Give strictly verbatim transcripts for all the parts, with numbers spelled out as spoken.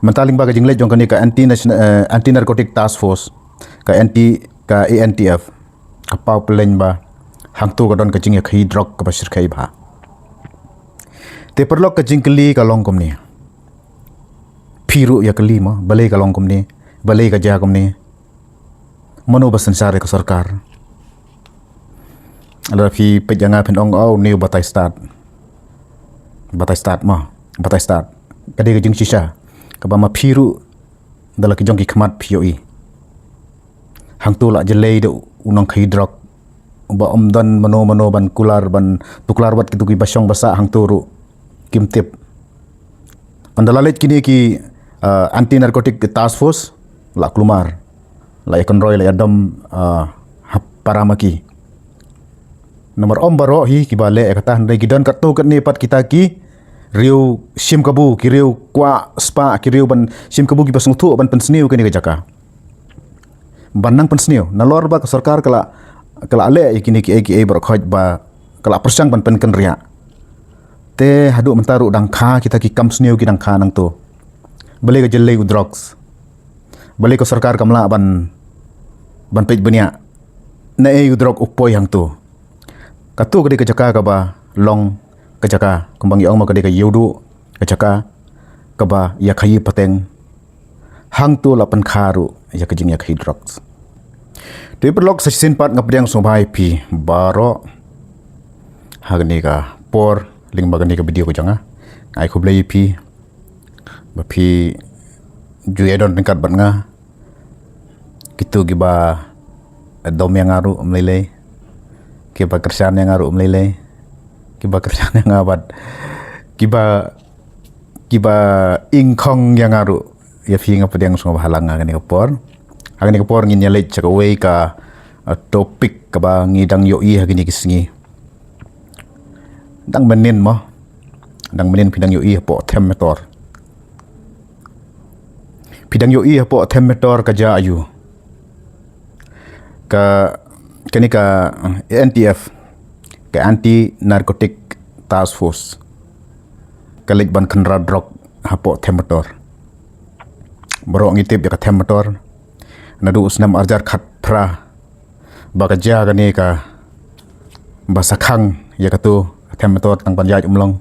Mynta lyngba ka jingleit jong kane ka anti national, eh, anti narcotic task force, ka anti, ka A N T F, ka paw pyllein ba hangto ka don ka jingïakhaïi drok kaba shyrkhei bha. Te paralok, ka jingkylli ka long kumne. Phi ruh ïa kylli mo, balei ka long kumne, balei ka jia kumne. Mano ba synshar ïa ka sorkar? Lada phi peit ïa nga phin ong, oh, une u batai stad. Batai stad mo, batai stad. Ka dei ka jingshisha kaba ma phi ruh da la ki jong ki khmat phi ïohi. Hangto la jyllei da u nongkhaïi drok ba ym don mano mano ban kular, ban tuklar wat kito kiba shong ba sah hangto ruh kim tip. Ynda la leit kine ki, ah, anti narcotic task force, la kulmar, la ïakynroi, la ïadom, ah, ha para ma ki. Namar ym baroh hi kiba leh ïa kata, hynrei ki don katto katne pat kita ki riew shim kabu, ki riew kwah spah, ki riew ban shim kabu, kiba sngewthuh ban pynsniew kane ka jaka. Ban nang pynsniew, nalor ba ka sorkar ka la, ka la leh ïa kine kiei kiei baroh khoit ba ka la pyrshang ban pynkynriah. Te haduh mynta ruh dang kha kita ki kam sniew, ki dang kha nangto. Balei ka jyllei u drugs? Balei ka sorkar kam lah ban, ban peit bniah naei u drug u poi hangto? Kato ka dei ka jaka kaba long ka jaka, kumba ngi ong mo, ka dei ka ïewduh, ka jaka kaba ïakhaïi pateng. Hangto la pynkha ruh ïa ka jingïakhaïi drugs. Te paralok, sa shisien pat nga pdiang sngewbha ïa phi baroh ha kane ka por lyngba kane ka video ka jong nga. Nga ai khublei ïa phi ba phi ju ïadon ryngkat bad nga. Kito kiba dom ïa nga ruh ym lei lei, kiba kyrshan ïa nga ruh ym lei lei, kiba kyrshan ïa nga bad kiba, kiba ingkhong ïa nga ruh, ïa phi nga pdiang sngewbha lang ha kane ka por. Ha kane ka por ngin ïaleit sha kawei ka, uh, topic kaba ngi dang ïohi ha kine ki sngi. Dang mynnin mo, dang mynnin phi dang ïohi hapoh Them Metor. Phi dang ïohi hapoh Them Metor ka jia aiu? Ka, kane ka A N T F, ka Anti Narcotic Task Force, ka leit ban khynra drok hapoh Them Metor. Baroh ngi tip ïa ka Them Metor, naduh u snem arhajar khatphra ba ka jia kane kaba sa khang ïa kato ka Them Metor tang ban ïaid umlong.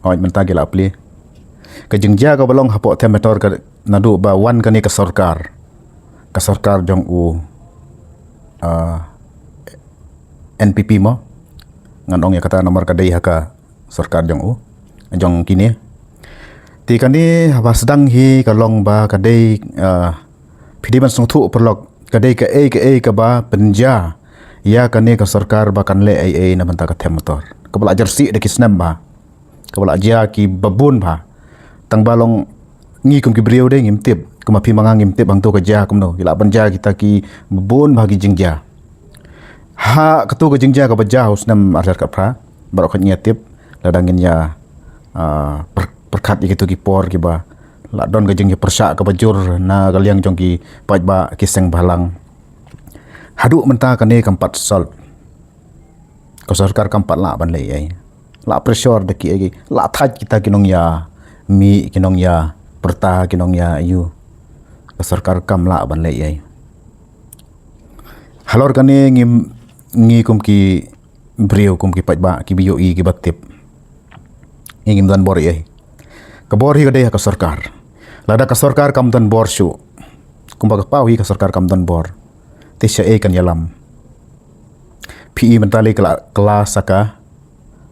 Hooid, mynta ki la plie. Ka jingjia kaba long hapoh Them Metor ka naduh ba wan kane ka sorkar, ka sorkar jong u, ah, N P P mo. Ngan ong ïa kata namar ka dei ha ka sorkar jong u, jong kine. Te kane haba sdang hi ka long ba ka dei, ah, phi dei ban sngewthuh paralok, ka dei kaei kaei kaba pynjia ïa kane ka sorkar ba kan leh ei ei na bynta ka Them Metor, kaba la jyrsieh da ki snem bha, kaba la jia kiba bun bha. Tang ba long ngi kum ki briew de ngim tip, kum ma phi ma nga ngim tip hangto ka jia kumno, ki lah ban jia kita kiba bun bha ki jingjia. Ha kato ka jingjia kaba jia ha u snem arhajar khatphra, baroh khoit ngi ïa tip, lada ngin ïa, ah, pyrkhat ïa kito ki por kiba la don ka jingïapyrshah kaba jur na ka liang jong ki paidbah, ki seng bhalang. Haduh mynta kane kam pat solve. Ka sorkar kam pat lah ban leh ei ei. La pressure da kiei kiei, la thait kita ki nongïamih, ki nongïapyrta, ki nongïa aiu. Ka sorkar kam lah ban leh ei ei. Halor kane ngim, ngi kum ki briew, kum ki paidbah, kiba ïohi, kiba tip, ngi ngim don bor ei ei. Ka bor hi ka dei ha ka sorkar. Lada ka sorkar kam don bor shuh, kumba ka paw hi ka sorkar kam don bor, te shaei kan ïalam? Phi i mynta lei ka la kylla sa ka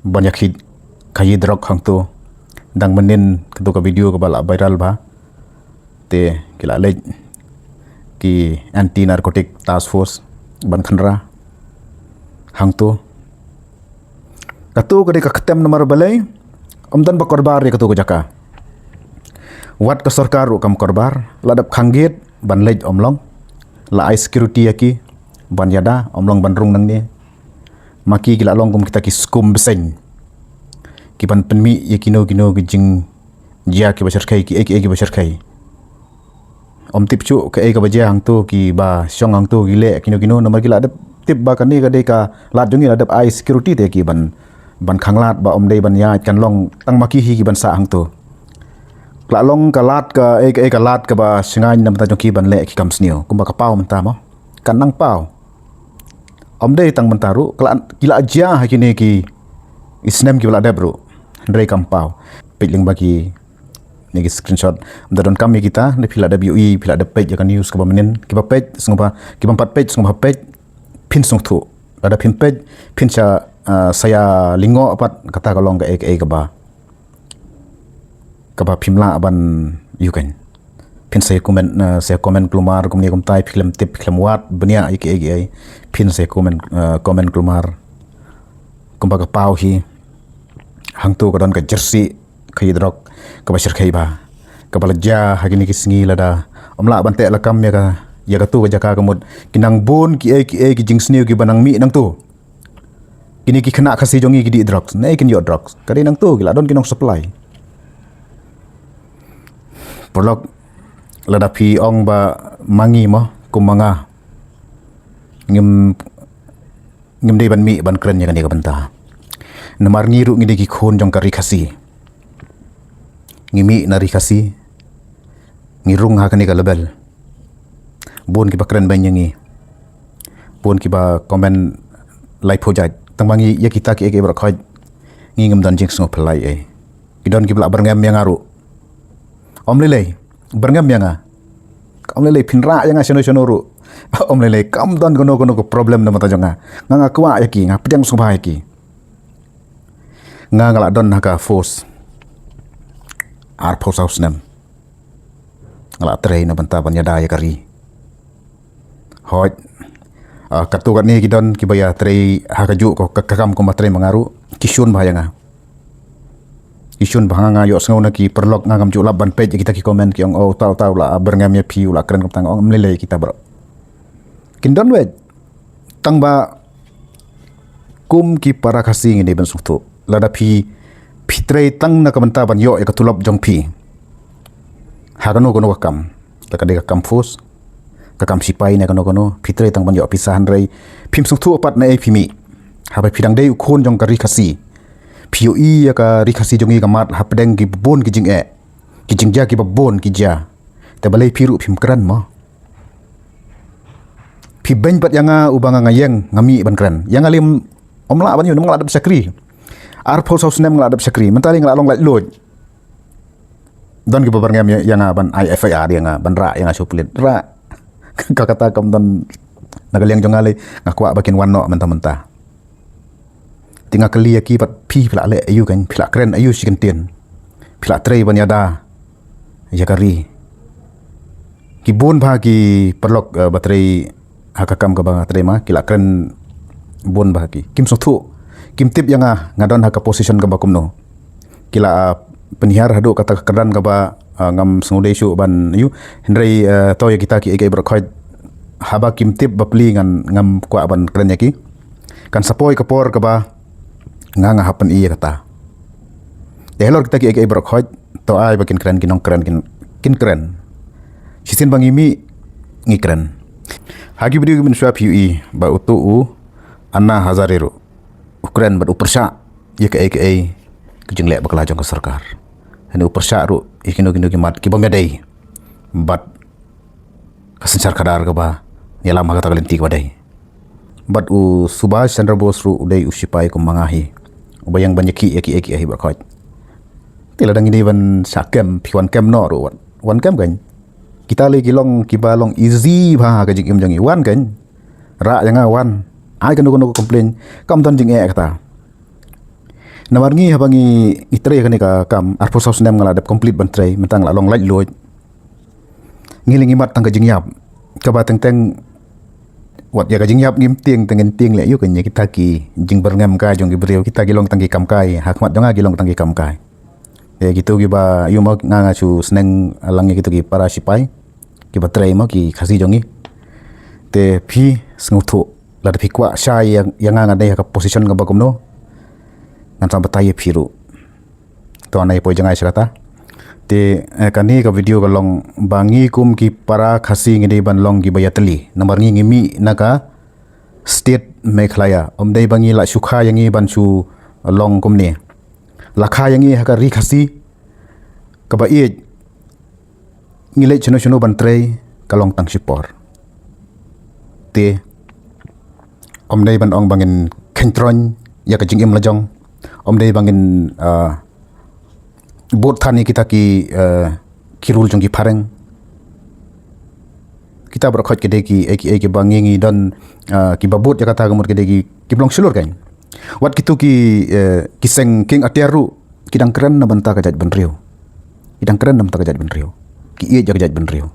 ban ïa khit khaïi drok hangto. Dang mynnin kato ka video kaba la viral bha, te ki la leit ki Anti Narcotic Task Force ban khynra hangto. Kato ka dei ka ktem namar balei? Ym don ba korbar ïa kato ka jaka. Wat ka sorkar ruh kam korbar, la dep khang gate ban leit ym long, la ai security ïa ki ban ïada, ym long ban rung nangne. Ma ki ki la long kum kita ki skum bseiñ, ki ban pynmih ïa kino kino ki jingjia kiba shyrkhei, kiei kiei kiba shyrkhei. Ym tip shuh kaei kaba jia hangto, kiba shong hangto ki leh kino kino, namar ki la dep tip ba kane ka dei ka lad jong ngi, la dep ai security te ki ban, ban khanglad ba ym dei ban ïaid, kan long tang ma ki hi ki ban sah hangto. Ka la long ka lad ka, eh, ka, eh, ka lad kaba shngaiñ na bynta jong ki ban leh ki kam sniew. Kumba ka paw mynta mo. Kan nang paw. Ym dei tang mynta ruh, ka la, ki la jia ha kine ki, i snem kiba la dep ruh. Hynrei kam paw. Peit lyngba ki, ne ki screenshot. Ym da don kam ïa kita, ne phi la dep ïohi, phi la dep peit ïa ka news kaba mynnin. Kiba peit, sngewbha, kiba ym pat peit, sngewbha peit. Phin sngewthuh. Lada phim peit, phin sa, ah, sa ïa lyngngoh pat, kata ka long ka, eh, ka, eh, kaba kaba phim lah ban ïohi. Phin sa comment, eh, sa comment kulmar kumne kumtai, phi khlem tip, phi khlem wad bniah ïa kiei kiei. Phin sa comment, eh, comment kulmar kumba ka paw hi. Hangto ka don ka jersey ka ïa drok kaba shyrkhei bha, kaba la jia ha kine ki sngi lada ym lah ban teh lakam ïa ka, ïa katu ka jaka ka mut ki nang bun kiei kiei ki jingsniew kiba nang mih nangto. Kine ki khynnah Khasi jong ngi ki dih drugs, ne kin ïoh drugs? Ka dei nangto, ki la don ki nong supply. Paralok, lada phi ong ba ma ngi mo, kum ma nga, ngim, ngim dei ban mih ban kren ïa kane ka bynta. Namar ngi ruh ngi dei ki khun jong ka ri Khasi. Ngi mih na ri Khasi, ngi rung ha kane ka level. Bun kiba kren beiñ ïa ngi, bun kiba comment laiphew jait. Tang ba ngi ïa kita kiei kiei baroh khoit, ngi ngim don jingsngewphylla ei. Ki don kiba la byrngem ïa nga ruh. Ym lei lei, byrngem ïa nga. Ym lei lei phin rah ïa nga shano shano ruh. Ym lei lei, kam don kano kano ka problem na bynta jong nga. Nga, nga kwah ïa ki, nga pdiang sngewbha ïa ki. Nga, nga la don ha ka force arphew saw snem. Nga la trei na bynta ban ïada ïa ka ri. Hooid. Ah, katto katne ki don kiba ïa trei ha kajuh ka, ka, ka kam kumba trei ma nga ruh, ki shun bha ïa nga. Ki shun bha. Nga, nga ïohsngew na ki paralok, nga ngam ju lap ban peit ïa kita ki comment, ki ong, "Oh, uta, uta u la byrngem ïa phi, u la kren kumta." Nga ong, "Ym lei lei kita baroh." Kin don wei. Tang ba kum ki para Khasi ngi dei ban sngewthuh. Lada phi, phi trei tang na ka bynta ban ïoh ïa ka tulop jong phi ha kano kano ka kam, la ka dei ka kam force, ka kam sipai ne kano kano, phi trei tang ban ïoh pisa, hynrei phim sngewthuh pat naei phi mih. Haba phi dang dei u khun jong ka ri Khasi, phi ïohi ïa ka ri Khasi jong ngi ka mad hapdeng ki bun ki jingeh, ki jingjia kiba bun ki jia. Te balei phi ruh phim kren mo? Phi beiñ pat ïa nga uba nga, nga ïeng, nga mih ban kren. Ïa nga lei ym lah ban ïoh, namar nga la dep shakri. Arphew saw snem nga la dep shakri. Mynta lei nga la long laitluid. Don kiba byrngem ïa, ïa nga ban ai F I R ïa nga, ban rah ïa nga sha pulit. Rah. Ka kata kam don na ka liang jong nga lei, nga kwah ba kin wan noh mynta mynta. Te nga kylli ïa ki pat, phi, phi la leh aïu kan, phi la kren aïu shi kyntien, phi la trei ban ïada ïa ka ri. Ki bun bha ki paralok, eh, ba trei ha ka kam kaba nga trei ma, ki la kren bun bha ki. Kim sngewthuh, kim tip ïa nga, nga don ha ka position kaba kumno. Ki la, ah, pynhiar haduh kata ka kyrdan kaba, ah, ngam sngewdei shuh ban ïoh. Hynrei, eh, to ïa kita kiei kiei baroh khoit, haba kim tip bapli ngan, ngam kwah ban kren ïa ki. Kan sa poi ka por kaba nga, nga hap pyni ïa kata. Te halor kita kiei kiei baroh khoit, to ai ba kin kren, kin ong kren, kin, kin kren. Shisien ba ngi mih, ngi kren. Ha ki video ki mynshuwa phi ïohi ba uto u Anna Hazare ruh u kren bad u pyrshah ïa kaei kaei ka jingleh bakla jong ka sorkar. Hynrei u pyrshah ruh ïa kino kino ki mat kibym ïadei bad ka synshar khadar kaba ïalam ha kata ka lynti kaba dei. Bad u Subhash Chandra Bose ruh u dei u sipai kum ma nga hi, uba ïeng ban ïakhih ïa kiei kiei baroh khoit. Te lada ngi dei ban shah kem, phi wan kem noh ruh, wan, wan kem kan. Kita lei ki long kiba long easy bha ha ka jingim jong ngi, wan kan. Rah ïa nga, wan. Ai kano kano ka complain, kam don jingeh kata. Namar ngi haba ngi, ngi trei kane ka kam, arphew saw snem nga la dep complete ban trei, mynta nga la long laitluid. Ngi leh ngi mad tang ka jingïap kaba teng teng, wat ïa ka jingïap ngim tieng, teng ngin tieng leh ïa ka, ïa kita ki jingbyrngem kai jong ki briew, kita ki long tang ki kam kai, ha khmat jong nga ki long tang ki kam kai. Ïa kito kiba ïoh ma nga, nga shu sneng lang ïa kito ki para sipai kiba trei ma ki Khasi jong ngi. Te phi sngewthuh, lada phi kwah shai ïa, ïa nga nga dei ha ka position kaba kumno, ngan sa batai ïa phi ruh. To, nai poi jngai sha kata. Te, eh, kane ka video ka long ba ngi kum ki para Khasi ngi dei ban long kiba ïatylli. Namar ngi ngi mih na ka state Meghalaya. Ym dei ba ngi la shu kha ïa ngi ban shu long kumne. La kha ïa ngi ha ka ri Khasi kaba ïeit, ngi leit shano shano ban trei ka long tang shipor. Te ym dei ban ong ba ngin khein troiñ ïa ka jingim la jong, ym dei ba ngin, ah, bud than ïa kita ki, ah, ki rul jong ki phareng. Kita baroh khoit ki dei ki, eh, ki, eh, kiba ngi ngi don, ah, kiba bud ïa kata ka mut ki dei ki, ki ba long shlur kan. Wat kito ki, eh, ki seng kieng atiar ruh ki dang kren na bynta ka jaitbynriew. Ki dang kren na bynta ka jaitbynriew. Ki ïeit ïa ka jaitbynriew.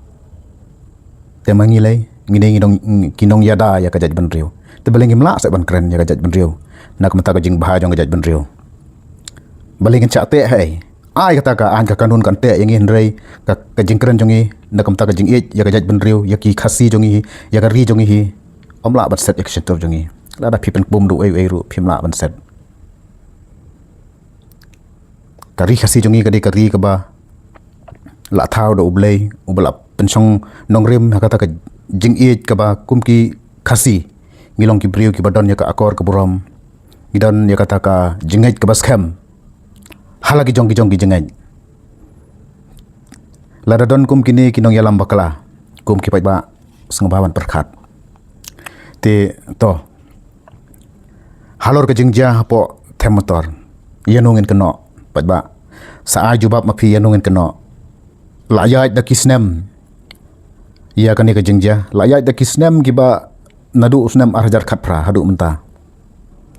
Te ma ngi lei, ngi dei ngi nong, ki nongïada ïa ka jaitbynriew. Te balei ngim lah seh ban kren ïa ka jaitbynriew na ka bynta ka jingbha jong ka jaitbynriew? Balei ngin shah teh hei? Ai kata ka aiñ ka kanun kan teh ïa ngi, hynrei ka, ka jingkren jong ngi na ka bynta ka jingïeit ïa ka jaitbynriew, ïa ki Khasi jong ngi, ïa ka ri jong ngi hi, ym lah ban set ïa ka shyntur jong ngi. Lada phi pynpum da uei uei ruh phim lah ban set. Ka ri Khasi jong ngi ka dei ka ri kaba la thaw da U Blei, uba la pynshong nongrim ha kata ka jingïeit kaba kum ki Khasi ngi long ki briew kiba don ïa ka akor ka burom, ngi don ïa kata ka jingngeit kaba skhem ha la ki jong ki jong ki jingngeit. Lada don kum kine ki nongïalam bakla, kum ki paidbah, sngewbha ban pyrkhat. Te to, halor ka jingjia hapoh Them Metor, ïano ngin kynnoh, paidbah? Sa ai jubab ma phi, ïano ngin kynnoh? La ïaid da ki snem ïa kane ka jingjia, la ïaid da ki snem kiba naduh u snem ar hajar khatphra haduh mynta,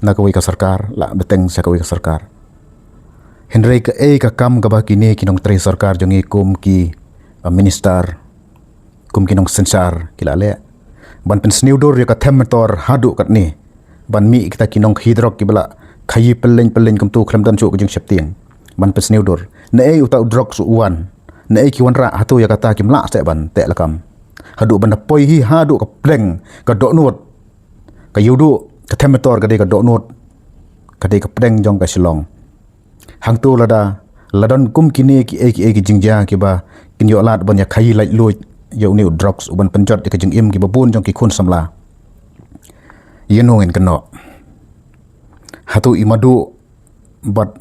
na kawei ka sorkar la bteng sha kawei ka sorkar. Hynrei kaei ka kam kaba kine ki nongtrei sorkar jong ngi kum ki, uh, minister, kum ki nongsynshar ki la leh ban pynsniew dur ïa ka Them Metor haduh katne, ban mih kita ki nongkhaïi drok kiba la khaïi pyllein pyllein kumto khlem don shuh ka jingsheptieng, ban pynsniew dur? Naei uta u drok shu wan? Naei ki wanrah hato ïa kata? Kim lah seh ban teh lakam haduh ban da poi hi haduh ka pdeng ka dohnud. Ka ïuh duh ka Them Metor ka dei ka dohnud, ka dei ka pdeng jong ka Shillong. Hangto lada la don kum kine kiei kiei ki jingjia kiba kin ïoh lad ban ïa khaïi laitluid ïa une u drugs uban pynjot ïa ka jingim kiba bun jong ki khun samla, ïano ngin kynnoh? Hato i Madu bad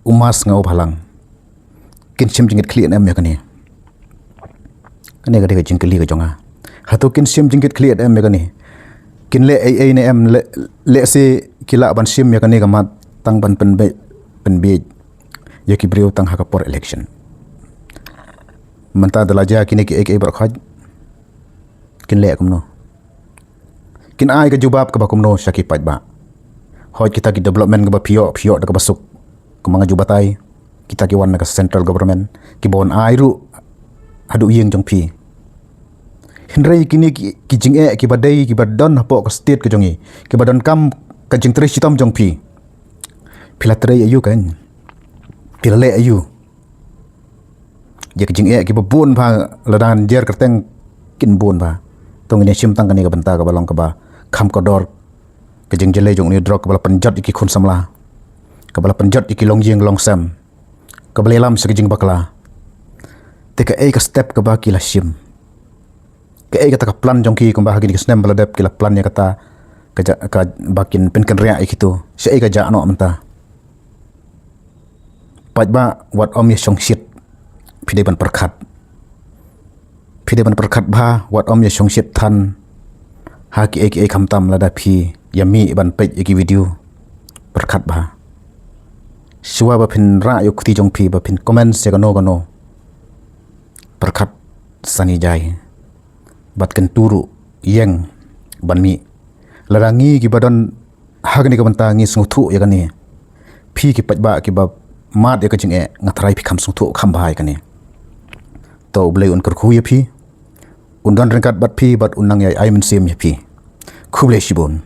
u Mas Sngewbhalang kin shim jingkitkhlieh ne em ïa kane? Kane ka dei ka jingkylli ka jong nga. Hato kin shim jingkitkhlieh ne em ïa kane? Kin leh ei ei ne em? Leh, lehse ki lah ban shim ïa kane ka mat tang ban pynbiej, pynbiej ïa ki briew tang ha ka por election. Mynta da la jia kine kiei kiei baroh khoit, kin leh kumno? Kin ai ka jubab kaba kumno sha ki paidbah? Hooid, kita ki development kaba phi ïoh, phi ïoh da kaba suk, kumba nga ju batai, kita ki wan na ka central government, kiba wan ai ruh haduh ïing jong phi. Hynrei kine ki, ki jingeh kiba dei kiba don hapoh ka state ka jong ngi, kiba donkam ka jingtrei shitom jong phi, phi la trei aïu kan? Phi la leh aïu? Ïa ka jingeh kiba bun bha, lada ngan jer kyrteng kin bun bha. To ngin ïa shim tang kane ka bynta kaba long kaba kham kordor, ka jingjyllei jong une u drok kaba la pynjot ïa ki khun samla, kaba la pynjot ïa ki longïing longsem, kaba la ïalam sha ka jingbakla. Te kaei ka step kaba ki la shim? Kaei kata ka plan jong ki kumba ha kine ki snem ba la dep ki la plan ïa kata ka ja-, kaba kin pynkynriah ïa kito? Shaei ka jah noh mynta? Paidbah, wat ym ïa shongshit, phi dei ban pyrkhat. Phi dei ban pyrkhat bha, wat ym ïa shongshit than ha kiei kiei, khamtam lada phi ïa mih ban peit ïa ki video. Pyrkhat bha. Shuwa ba phin rah ïa u kti jong phi, ba phin comment ïa kano kano, pyrkhat sani jai bad kyntu ruh ïeng ban mih. Lada ngi kiba don ha kane ka bynta ngi sngewthuh ïa kane, phi ki paidbah kiba mad ïa ka jingeh, nga tharai phi kham sngewthuh kham bha ïa kane. To U Blei un kyrkhu ïa phi, un don ryngkat bad phi bad un nang ïai ai mynsiem ïa phi. Khublei shibun.